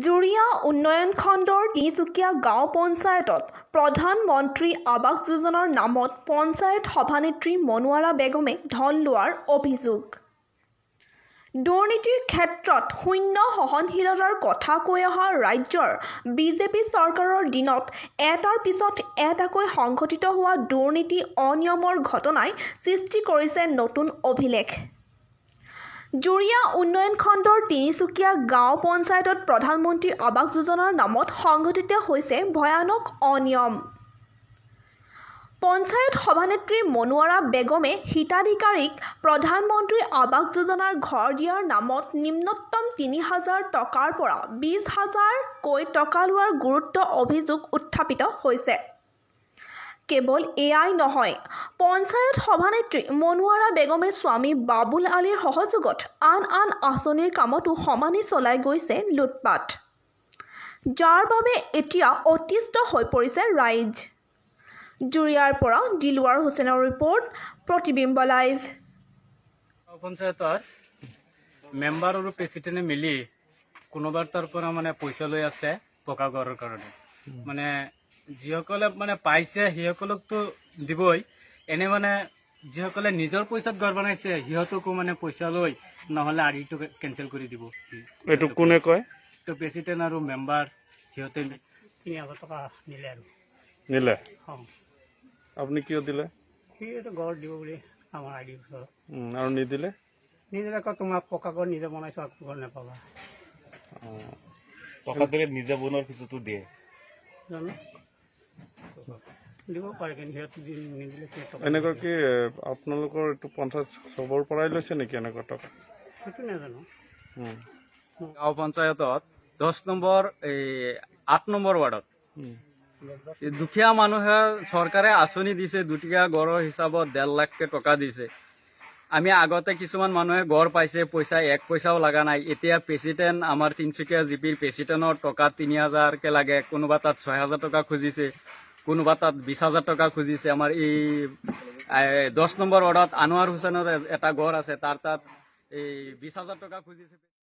জুৰীয়া উন্নয়ন খণ্ডৰ তিনিচুকীয়া গাঁও পঞ্চায়তত প্ৰধানমন্ত্ৰী আৱাস যোজনাৰ নামত পঞ্চায়ত সভানেত্ৰী মনোৱাৰা বেগমে ধন লোৱাৰ অভিযোগ। দুৰ্নীতিৰ ক্ষেত্ৰত শূন্য সহনশীলতাৰ কথা কৈ অহা ৰাজ্যৰ বিজেপি চৰকাৰৰ দিনত এটাৰ পিছত এটাকৈ সংঘটিত হোৱা দুৰ্নীতি, অনিয়মৰ ঘটনাই সৃষ্টি কৰিছে নতুন অভিলেখ। জুৰীয়া উন্নয়ন খণ্ডৰ তিনিচুকীয়া গাঁও পঞ্চায়তত প্ৰধানমন্ত্ৰী আৱাস যোজনাৰ নামত সংঘটিত হৈছে ভয়ানক অনিয়ম। পঞ্চায়ত সভানেত্ৰী মনোৱাৰা বেগমে হিতাধিকাৰীক প্ৰধানমন্ত্ৰী আৱাস যোজনাৰ ঘৰ দিয়াৰ নামত নিম্নতম 3000 টকাৰ পৰা 20 হাজাৰকৈ টকা লোৱাৰ গুৰুতৰ অভিযোগ উত্থাপিত হৈছে। কেৱল এয়াই নহয়, পঞ্চায়ত সভানেত্ৰী মনোৱাৰা বেগমে স্বামী বাবুল আলীৰ সহযোগত আন আন আঁচনিৰ কামতো সমানে চলাই গৈছে লুটপাত, যাৰ বাবে এতিয়া অতিষ্ঠ হৈ পৰিছে ৰাইজ। জুৰিয়াৰ পৰা দিলৱাৰ হুছেইনৰ ৰিপৰ্ট, প্ৰতিবিম্ব লাইভ। গাঁও পঞ্চায়তৰ মেম্বাৰ আৰু প্ৰেচিডেণ্টে মিলি কোনোবাৰ তাৰ পৰা মানে পইচা লৈ আছে পকা ঘৰৰ কাৰণে। মানে যিসকলে মানে পাইছে, সেইসকলকতো দিবই। এনে মানে যিসকলে নিজৰ পইচাত ঘৰ বনাইছে, সিহঁতকো মানে পইচা লৈ নহ'লে আইডিটো কেঞ্চেল কৰি দিব। এইটো কোনে কয়? তো প্ৰেচিডেণ্ট আৰু মেম্বাৰ সিহঁতে। 3000 টকা নিলে আৰু। নিলে? অঁ। আপুনি কিয় দিলে? সি এইটো ঘৰ দিব বুলি আমাৰ আইডিৰ ওচৰত। আৰু নিদিলে? নিদিলে আকৌ তোমাৰ পকা ঘৰ নিজে বনাইছোঁ, আকৌ ঘৰ নাপাবা। টকা দিলে নিজে বনোৱাৰ পিছতো দিয়ে? জানো, দিব পাৰে, কিন্তু সিহঁতে নিদিলে কিয় টকা এনেকুৱা নিদিয়ে? কি আপোনালোকৰ এইটো পঞ্চায়ত চবৰ পৰাই লৈছে নেকি এনেকুৱা টকা? সেইটো নাজানো। গাঁও পঞ্চায়তত 10 নম্বৰ, এই 8 নম্বৰ ৱাৰ্ডত এই দুখীয়া মানুহে চৰকাৰে আঁচনি দিছে, দুটীয়া ঘৰৰ হিচাপত 1.5 লাখকে টকা দিছে। আমি আগতে কিছুমান মানুহে ঘৰ পাইছে, পইচা এক পইচাও লগা নাই। এতিয়া প্ৰেচিডেণ্ট, আমাৰ তিনিচুকীয়া জিপিৰ প্ৰেচিডেণ্টৰ টকা 3000কে লাগে। কোনোবা তাত 6000 টকা খুজিছে, কোনোবা তাত 20,000 টকা খুজিছে। আমাৰ এই 10 নম্বৰ ৱাৰ্ডত আনোৱাৰ হুছেইনৰ এটা ঘৰ আছে, তাৰ তাত এই 20,000 টকা খুজিছে।